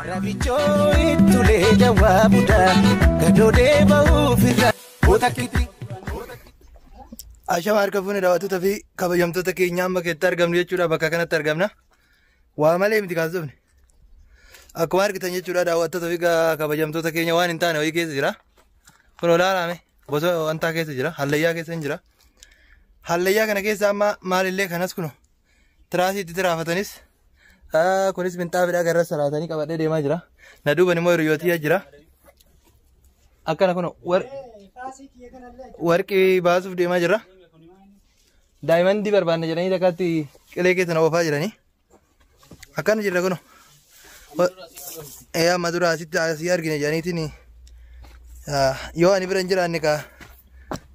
Rabichoo ittulee jawaabuudha gadoodee bahuuf irra bootakkitti. Ashama harka fuune daawwattoota fi kabajamtoota keenya amma keessatti argamnu jechuudha bakka kanatti argamna. Waa malee miti kaasofne. Akkuma argitan jechuudha daawwattoota fi kabajamtoota keenya waan hin taane wayii keessa jira. Kun olaanaame bosona wantaa keessa jira hallayyaa keessa hin jira. Hallayyaa kana keessa amma maalillee kanas kuno tiraasii itti tiraafatanis kunis minxaafidha garra salaatanii qabadhee deemaa jira. Na duuban immoo hiriyootiyyaa jira. Akkana kuno warqii baasuuf deemaa jira. Daa'imman barbaanna jedhanii takkaatti qilee keessa na oofaa jiranii. Akkana jirra kuno. Ee amma dura asitti asii argine jedhaniitiin yoo ani bira hin jiraanne ka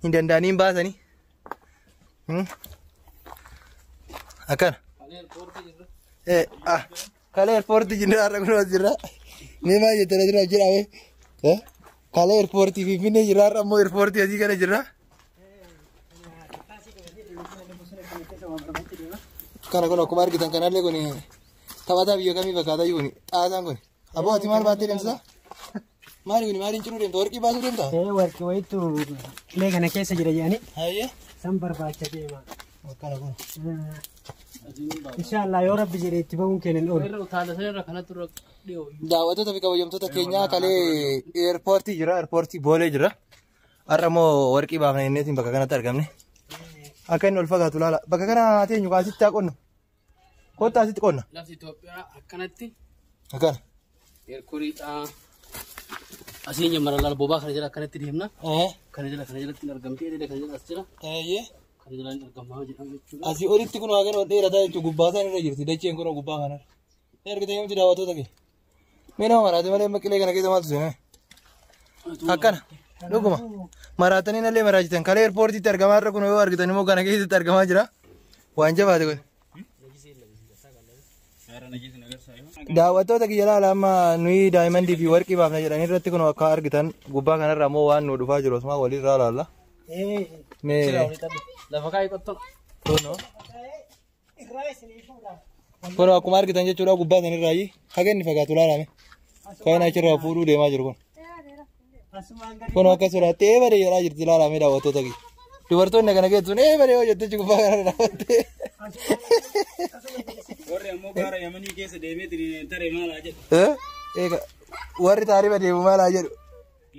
hin danda'anii hin baasanii. Akkana. Ee kalee eerpoortii jirra har'a kunoo as jirra. Mee maal jettanii jira jira mee? Kalee eerpoortii Finfinnee jirra har'a immoo eerpoortii asii kana jirra. Kana kun akkuma argitan kanallee kun taphataa biyya kamii fakkaataa jiru kun xaasaan kun. Aboo ati maal baattee deemsisaa? Maali kun maaliin cinuu deemta? Warqii baasuu deemta? Ee warqii wayiitu qilee kana keessa jira jedhanii Hayyee. san barbaacha deema. Akkana kun. Inshaallah yoo rabbi jedhee itti bahuun keenya hin oolu. Daawwattoota fi kabajamtoota keenyaa kalee eerpoortii jira, eerpoortii Boolee jira. Har'a immoo warqii baafna inneetiin bakka kanatti argamne. Akka inni ol fagaatu laala. Bakka kana teenyu asitti haa qonnu. Kottaa asitti qonna. Lafti Itoophiyaa akkanatti Akkana. eerkoriidha. Asiin jammara laala bobaa kana jala akkanatti deemna. Kana jala kana jalatti hin argamti. Ededa kana jala as jira. Eeyyee. Kana jala hin argamaa jedhama jechuudha. Asii olitti kun waa gara ol dheerataa jechuun gubbaa isaan irra jirti. Dacheen kun gubbaa kanarra. Ni argite yoomti daawwattoota kee. Mee nama maraate malee amma qilee kana keessa maaltu seename? Akkana. Dhuguma. Maraatanii nallee maraachitan. Kalee eerpoortiitti argamaa irra kun yoo argitan immoo kana keessatti argamaa jira. Waan jabaate kun. Daawwattoota kiyya laala amma nuyi daa'imandii fi warqii baafna jedhanii irratti kun akka argitan gubbaa kanarra ammoo waan nu dhufaa jiru osuma walirraa laalla. Mee Lafa kaa'ee qottoon. kunoo. Kun akkuma argitan jechuudha gubbaa sanirraayi haga inni fagaatu laalame. Kan achirraa fuudhuu deemaa jiru kun. Kun akka sodaatti ee badee jedhaa jirti laalame daawwattoota kiyya. Dubartoonni kana keessuun ee badee yoo jettichi gubbaa kanarra dhaabbattee. Warri ammoo gaara Yamanii keessa deemee taree maal haa jedhu. Eega warri taarifa deemu maal haa jedhu.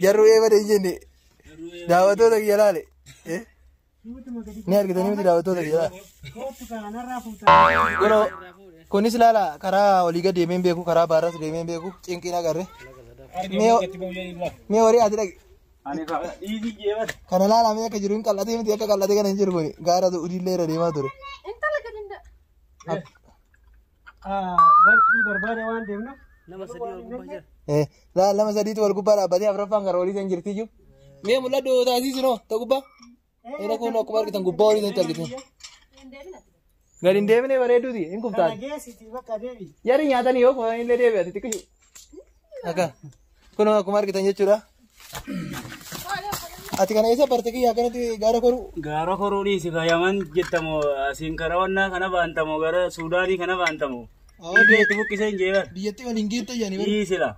Jarru ee badee hin jenne daawwattoota kiyya laale. Ni argitanii miti daawwattoota kiyya laale. Kunoo kunis laala karaa olii gad deemee hin beeku karaa baarras deemee hin beeku cinqiin agarre. Mee horii ati dhaqi. Ani dhiisii jeebat. Kana laala mee akka jiru hin qal'atee miti akka qal'atee kana hin jiru kuni gaara udiillee irra deemaa ture. Warqii barbaada waan deemnuuf Nama sadii ol gubbaa jira. Laala lama sadiitu wal gubbaa dhaabbatee afuraffaan karaa olii san jirti iyyuu. Mee mul'adhu taasisinoo ta'u gubbaa. Eera kun akkuma argitan gubbaa olii sanitti argitan. Gadi hin deemnee bareeduuti hin kana kuftaati. geessiti bakka deebi. Jarri nyaatanii yoo kufan illee deebi'ati xiqqishu. Akka kun akkuma argitan jechuudha. Ati kana eessa barte kiyya akkanatti gaara koruu? Gaara koruu dhiisi ka Yaman jettamoo asiin karaa wannaa kana baantamoo gara Suudaanii kana baantamoo. Dhiisii itti buqqisee hin jeebat. Biyyattii waliin geetta jedhanii bari. Dhiisi la.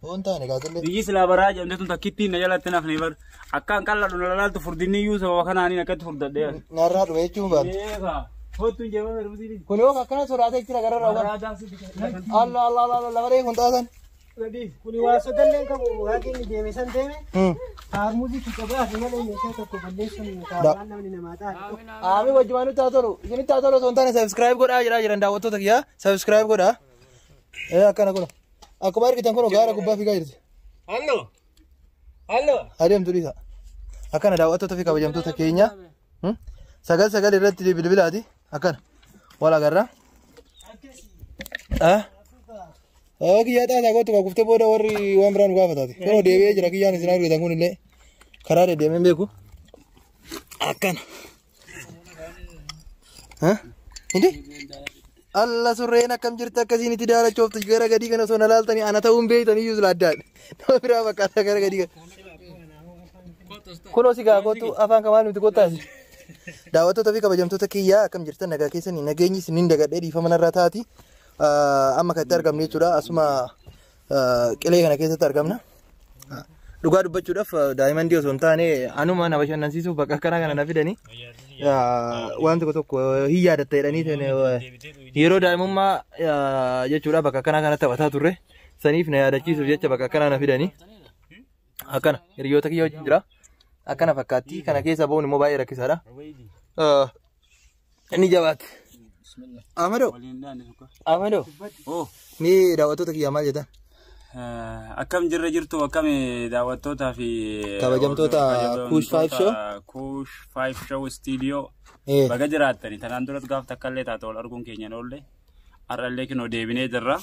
Hoon taane kaatullee. Biyyi silaa baraa jedhamte tun takkittiin na jalatti nafne bar. Akka an qal'adhu na lalaaltu furdinni iyyuu sababa kanaaniin akkatti furdadhee. Narraa dhume jechuun baante. Eegaa. Kottu hin jeebat herbisiin. Kun yoo akkana sodaatee jira gararraa waan. Allah Allah Allah lafa dhee kun xaasan. Kuni waa sodallee qabu waaqni inni deeme san deeme faarmuzii tuqa fi malee meeshaa tokko balleessuun kaawwaan namni namaa ta'a. Aami wajjumaan nutti haa tolu. Isinitti haa tolu osoo hin taane subscribe godhaa jedhaa jiran daawwattoota kiyyaa. Subscribe godhaa. Ee akkana kun. Akkuma argitan kun gaara gubbaa fiigaa jirti. Halloo. Halloo. Adeemtu dhiisa. Akkana daawwattoota fi kabajamtoota keenya. 99 irratti bilbilaati. Akkana. Wal agarra. Kiyyaa xaasaa kootu kuftee booda warri waan biraa nu gaafataati. Kunoo deebi'ee jira kiyyaan isin argitan kun illee karaa deddeemee hin beeku. Akkana. Hindi? Alla surreen akkam jirti akkasiin itti daalachooftu gara gadii kana osoo na laaltanii ana ta'uun beeytanii iyyuu sila addaadha. Nama biraa fakkaata gara gadii kana. Kunoo si gaa kootu afaan kamaan nuti koottaasi. Daawwattoota fi kabajamtoota kiyyaa akkam jirtan nagaa keessanii nageenyi isiniin dagadhee dhiifama narraa taati. Amma kan itti argamnu jechuudha. Asuma qilee kana keessatti argamna. Dhugaa dubbachuudhaaf daa'imman osoo hin taane anuma na bashannansiisuuf bakka akkanaa kana na fidanii waan tokko tokko hin yaadatta jedhanii yeroo daa'imummaa jechuudha bakka akkanaa kana taphataa turre saniif na yaadachiisuuf jecha bakka akkanaa na fidanii akkana hiriyoota kiyya wajjin jira. Akkana fakkaatti kana keessa ba'uun immoo baay'ee rakkisaadha. Inni jabaate. Amadoo. Amadoo. Ni daawwattoota kiyyaa maal jettan? Akkam jirra jirtu akkam daawwattootaa fi kabajamtoota Kuush 5 Show. Kuush 5 Show Studio. Baga jiraattani tanaan duratti gaaf takka illee taate wal arguun keenya oolle har'allee kinoo deebinee jirra.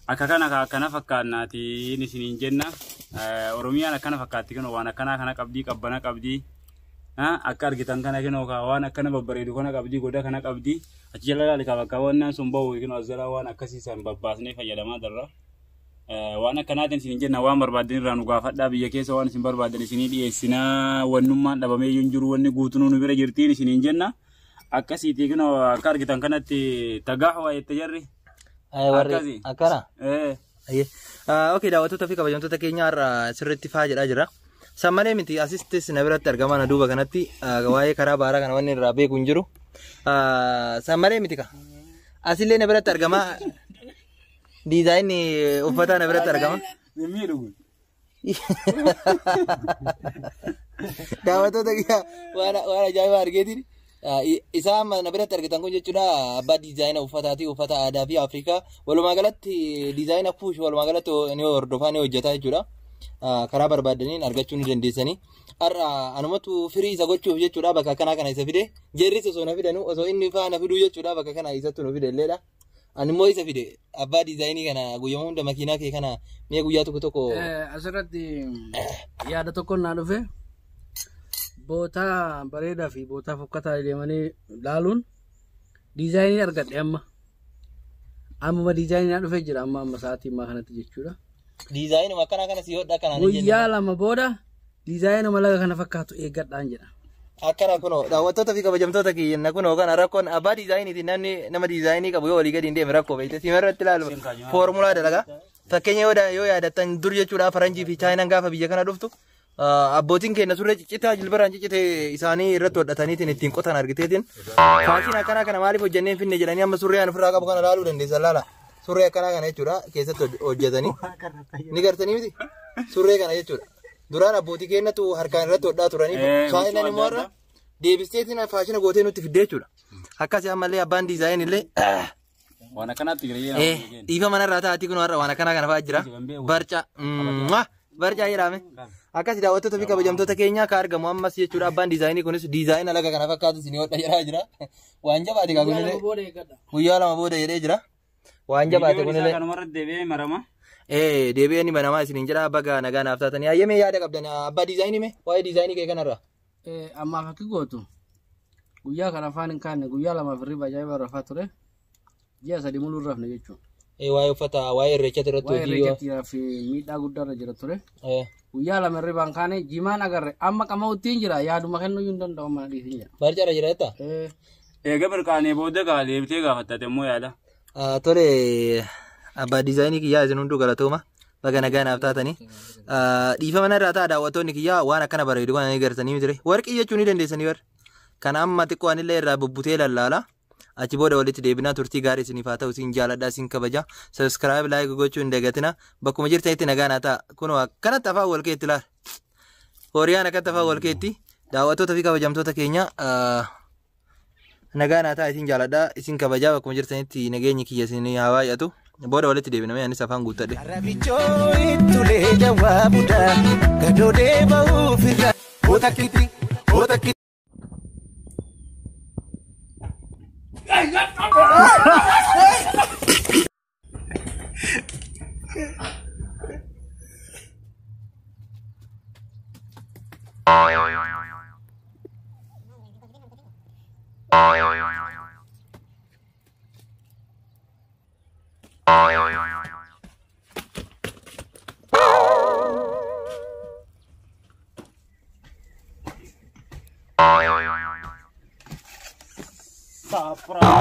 Akka kana akkana fakkaannaatiin isiniin jenna. Oromiyaan akkana fakkaatti kinoo waan akkanaa kana qabdii qabbana qabdii. Akka argitan kana kinoo waan akkana babbareedu kana qabdii goda kana qabdii. Achi jala laali bakka waan sun bahu kinoo as jala waan akkasiisan babbaasnee fayyadamaa jirra. Waan akkanaatiin isin jenna waan barbaaddan irraa nu gaafadhaa biyya keessa waan isin barbaaddan isinii dhiyeessinaa wannummaan dhabamee hin jiru wanni guutuu nu bira jirtiin isiniin jenna. Akkasiitii kinoo akka argitan kanatti tagaa waa jette jarri. Warri akkana. Okay daawwattoota fi kabajamtoota keenya har'a sirriitti faa jedhaa jira. San malee miti asistis na biratti argama na duuba kanatti waa'ee karaa baaraa kana wanni irraa beeku hin jiru. San malee miti ka. Asillee na biratti argama. Diizaayinii uffataa na biratti argama. Daawwattoota kiyyaa waan ajaa'ibaa argeetiin. Isaa amma na biratti argitan kun jechuudha abbaa diizaayina uffataati uffata aadaa fi Afrikaa walumaa galatti diizaayina Kuush walumaa galatti ni hordofaa ni hojjetaa jechuudha. Karaa barbaadaniin argachuu ni dandeessanii. Har'a anumatu firii isa gochuuf jechuudha bakka akkanaa kana isa fide jerris osoo na fidanu osoo inni faana fiduu jechuudha bakka kana isattu nu fide illeedha. Ani immoo isa fide abbaa diizaayinii kana guyyaa hunda makiinaa kee kana mee guyyaa tokko tokko. Asirratti yaada tokko naa dhufe. Bootaa bareedaa fi bootaa fokkataa deemanii laaluun diizaayinii argadhe amma. Ammuma diizaayinii naa dhufee jira amma amma sa'aatii ammaa kanatti jechuudha. Diizaayinuma akkanaa kana si hodha akkanaa. Guyyaa lama booda diizaayinuma laga kana fakkaatu eeggadhaan jedha. Akkana kunoo daawwattoota fi kabajamtoota kiyya kunoo kana rakkoon abbaa diizaayiniitiin namni nama diizaayinii qabu yoo walii gadi hin deemne rakkoo beekte simarratti ilaalu foormulaa dalagaa. Fakkeenya yoo yaadattan dur jechuudha faranjii fi chaayinaan gaafa biyya kana dhuftu abbootiin keenya surree ciccitaa jilbaraan ciccitee isaanii irratti hodhataniitiin ittiin qotan argiteetiin faashin akkanaa kana maaliif hojjennee hin finne jedhanii amma surree ani ofirraa qabu kana laaluu dandeessan laala. Surree akkanaa kana jechuudha keessatti hojjetanii ni gartanii miti surree kana jechuudha. Duraan abbootii keenyatu harkaan irratti hodhaa turanii chaayinaan immoo irra deebisteetiin faashina gootee nutti fiddee jechuudha. Akkasii ammallee abbaan diizaayin illee waan akkanaatti jira. Dhiifa manarraa taa'atii kun har'a waan akkanaa kana fa'aa jira. Barca barcaa jedhame. Akkasii daawwattoota fi kabajamtoota keenya akka argamu ammas jechuudha abbaan diizaayinii kunis diizaayina laga kana fakkaatu isin hodha jedhaa jira. Waan jabaate kaa kunillee guyyaa lama booda jedhee jira. Waan jabaate kunillee. Kanumarra deebi'ee marama. Deebi'ee ni banamaa isiniin jedha baga nagaa naaf taatanii. Hayyamee yaada qabdan abbaa diizaayinii mee waa'ee diizaayinii kee kanarraa. Ammaaf akki gootu guyyaa kana afaan hin kaanne guyyaa lamaaf hirriba ajaa'iba rafaa ture ji'a sadii muluu rafne jechuudha. Waa'ee uffata waa'ee irreechatti irratti hojii. Waa'ee irreechatti fi miidhaa guddaarra jira ture. Guyyaa lama hirribaan kaane jimaan agarre amma qama'uuttiin jira yaaduma kennuu hin danda'u mana dhiisin jira. Barcaadha jira jettaa? Eega mirqaanee booda gaa deebitee gaafattate immoo yaada. Tole abbaa diizaayinii kiyyaa isin hunduu galatooma baga nagaa naaf taatanii. Dhiifama narraa ta'a daawwattoonni kiyyaa waan akkana bareedu kana ni gartanii ture. Warqii jechuu ni dandeessanii bar. Kana amma xiqqoo anillee irraa bubbutee lallaala. Achi booda walitti deebinaa turtii gaarii isiniif haa ta'u isin jaaladhaa isin kabaja. Subscribe like gochuu hin dagatina. Bakkuma jirtanitti nagaa naa ta'a. Kunoo akkanatti afaan wal keetti laala. Horiyaan akkatti afaan wal keetti. Daawwattoota fi kabajamtoota keenya nagaa naa ta'a isin jaaladhaa isin kabajaa bakkuma jirtanitti nageenyi kiyya isin haa baay'atu. Booda walitti deebinamee anis afaan guuttadhe. Rabichoo ittulee jawaabuudha gadoodee bahuuf irra bootakkitti bootakkitti. Subscribe.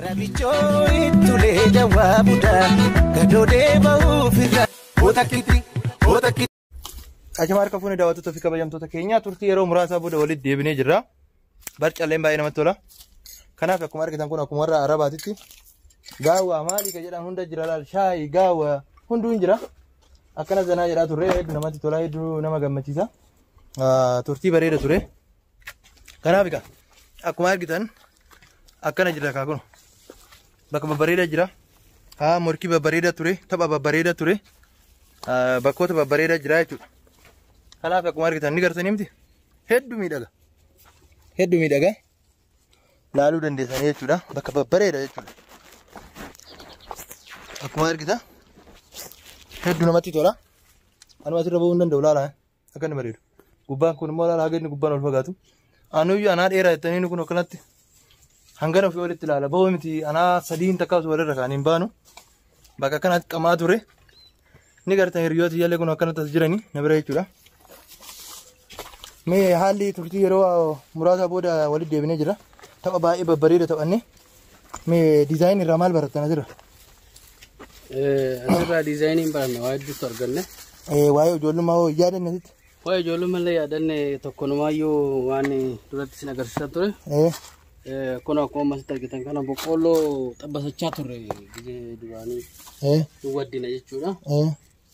Rabichoo ittulee jawaabuudha gadoodee bahuuf irra hootakkiti hootakkiti. Achuma harka fuunee daawwattoota fi kabajamtoota keenya turtii yeroo muraasaa booda walitti deebinee jirra. Barcalleen baay'ee namatti tola. Kanaaf akkuma argitan kun akkuma warra Arabaatitti gaawwaa maali ka jedhan hunda jira laal shaayii gaawwaa hunduu hin jira. Akkana zanaa jedhaa turre hedduu namatti tola hedduu nama gammachiisa. Turtii bareeda ture. Kanaaf egaa akkuma argitan akkana jira kaa kun. Bakka babbareedaa jira. Haa morkii babbareedaa ture tapha babbareedaa ture bakkoota babbareedaa jira jechuudha. Kanaaf akkuma argitan ni gartanii miti hedduu miidhaga. Hedduu miidhaga. Laaluu dandeessanii jechuudha. Bakka babbareeda jechuudha. Akkuma argitan hedduu namatti tola. Anuma asirra bahuu hin danda'u laala akka inni bareedu. Gubbaan kun immoo laala haga inni gubbaan ol fagaatu. Anuyyuu anaa dheeraa jettanii kun akkanatti hangana ofii olitti ilaala. Bahuu miti anaa sadiin takka osoo walirra kaaniin baanu bakka akkanatti qamaa ture. Ni gartan hiriyoota iyyaallee kun akkanatti as jiranii na bira jechuudha. Mee haalli turtii yeroo muraasa booda walitti deebinee jira. Tapha baay'ee babbareeda taphanne. Mee diizaayinii irraa maal barattan asirra? Asirraa diizaayiniin baranne waa hedduutu arganne. Waa'ee ijoollummaa hoo yaadanne asitti? Waa'ee ijoollummallee yaadanne tokkonumaayyuu waan duratti isin agarsiisaa ture. Kun akkuma ammasitti argitan kana boqqoolloo xabbasachaa turre gizee duraanii nu waddina jechuudha.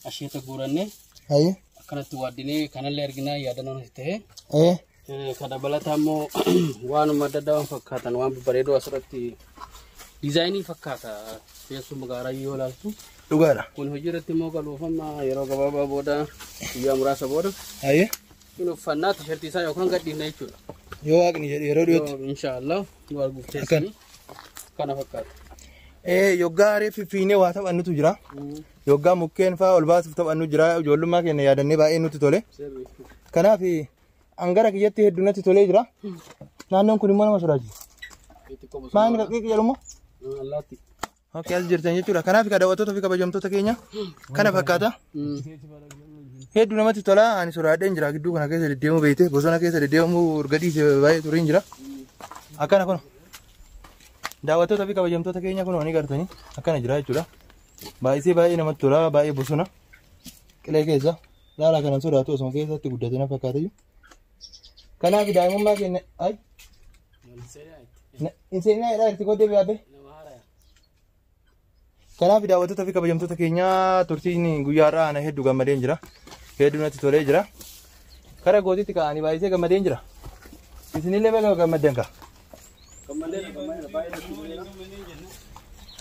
Asheeta guurannee akkanatti waddinee kanallee arginaa yaadannoon asi ta'e. Kan dabalataa immoo waanuma adda addaa waan fakkaatan waan babbareedoo asirratti diizaayinii fakkaata teessuma gaaraa yoo ilaaltu. Dhugaadha. Kun hojii irratti immoo galuuf amma yeroo gabaabaa booda guyyaa muraasa booda kun uffannaa tishartii isaa yookaan gadhiifna jechuudha. Yoo waaqni jedhe yeroo dhiyootti. Inshaallah nu arguuf teessanii kana fakkaata. Yoggaa reeffi fiinee waa taphannutu jira. Yoggaa mukkeen fa'aa ol baasuuf taphannu jira. Ijoollummaa keenya yaadannee baay'ee nutti tole. Kanaaf hangara kiyyatti hedduu natti tolee jira. Naannoon kun immoo nama sodaachisa. Maal inni qaqqeeqi jedhu immoo? Allaatti. Okay, as jirtan jechuudha. Kanaaf daawwattoota fi kabajamtoota keenya kana fakkaata. Hedduu namatti tola. Ani sodaadheen jira. Gidduu kana keessa deddeemuu beekte. Bosona keessa deddeemuu gadhiise baay'ee tureen jira. Akkana kun daawwattoota fi kabajamtoota keenya kun ni gartanii akkana jira jechuudha. Baay'isee baay'ee namatti tola. Baay'ee bosona qilee keessa. Laala kanan sodaatu osuma keessatti guddatee na fakkaata iyyuu. Kanaaf daa'imummaa keenya ay hin seenaa jedhaa jirti koddee biyyaabee. Kanaaf daawwattoota fi kabajamtoota keenya turtiin guyyaa har'aa ana hedduu gammadeen jira. Hedduu natti tolee jira. Kara gootitti ka'anii baay'isee gammadeen jira. Isinillee baga gammaddan ka'a.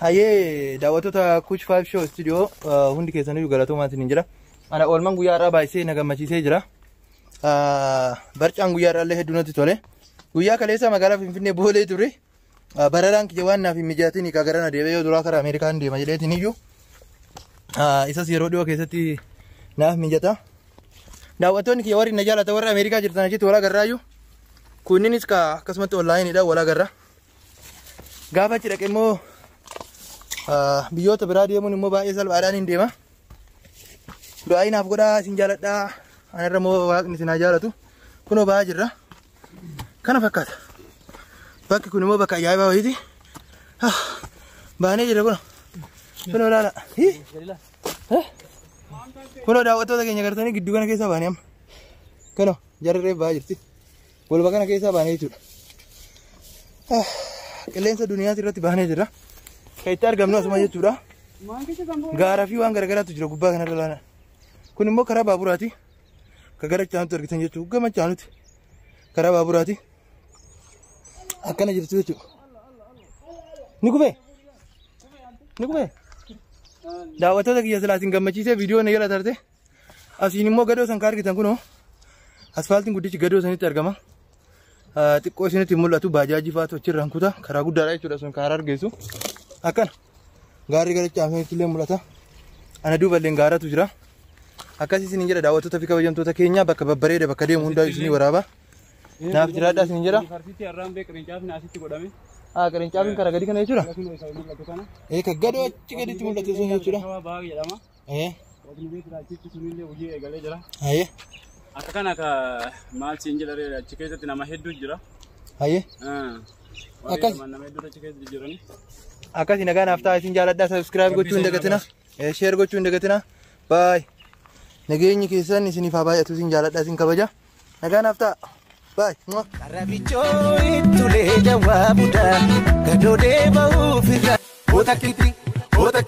Hayyee daawwattoota Kuch 5 Show Studio hundi keessaniyyuu galatoomaa isiniin jira. Ana oolmaan guyyaa har'aa baay'isee na gammachiisee jira. Barcaan guyyaa har'aallee hedduu natti tole. Guyyaa kaleessa magaalaa Finfinnee boolee ture. Bararaan kiyya waan naaf hin mijatin ka garana deebi'ee yoo duraa karaa Ameerikaan deema jedheetiin iyyuu isas yeroo dhiyoo keessatti naaf mijata. Daawwattoonni kiyya warri na jaalatan warra Ameerikaa jirtan achitti wal agarraayyuu kunniinis ka akkasumatti onlaayiniidha wal agarra. Gaafa achi dhaqe immoo biyyoota biraa deemuun immoo baay'ee salphaadhaan hin deema. Du'aa naaf godhaa isin jaaladhaa anarra immoo waaqni isin haa jaalatu. Kunoo ba'aa jirra. Kana fakkaata. Bakki kun immoo bakka ajaa'ibaa wayiiti. Baanee jira kunoo. Kunoo ilaala. Kunoo daawwattoota keenya gartanii gidduu kana keessaa baanee amma. Kunoo jarri reef ba'aa jirti. Golba kana keessaa baanee jechuudha. Qilleensa duniyaati irratti baanee jirra. Kan itti argamnu asuma jechuudha. Gaaraa fi waan garagaraatu jira gubbaa kanarra ilaala. Kun immoo karaa baaburaati. Kan gara caanutti argitan jechuudha. Gama caanutti karaa baaburaati. Akkana jirtu jechuudha. Ni kufee? Ni kufee? Daawwattoota kiyya silaa isin gammachiisee viidiyoo na jala tarte. Asiin immoo gadoo san ka argitan kunoo asfaaltiin guddichi gadoo sanitti argama. Xiqqoo isinitti mul'atu baajaajii fa'aatu achirraan kuta karaa guddaadha jechuudha sun karaa argeessu. Akkana gaarri gara caafeetti illee mul'ata. Ana duuba illee gaaratu jira. Akkasii isiniin jedha daawwattoota fi kabajamtoota keenya bakka babbareeda bakka deemu hundaa isinii waraaba. Naaf jiraadhaa isiniin jedha. Yuunivarsiitii har'aan bee qirincaafiin asitti godhame. Qirincaafiin karaa gadi kana jechuudha. Ka gadoo achi gaditti mul'atu sun jechuudha. Shawaa Bahaa jedhama. Waqni sunillee hojii eegalee jira. Akka kana ka maal siin jedha ree achi keessatti nama hedduu jira. Akkas. Nama hedduutu achi keessa jirani. Akkasii nagaa naaf ta'a isin jaaladhaa subscribe gochuu hin dagatina. Share gochuu hin dagatina. Bye. Nageenyi keessan isiniif haa baay'atu isin jaaladhaa isin kabaja. Nagaa naaf ta'a. Bye. Rabichoo ittulee jawaabuudha gadoodee ba'uuf irra. Otakkitti otakkitti.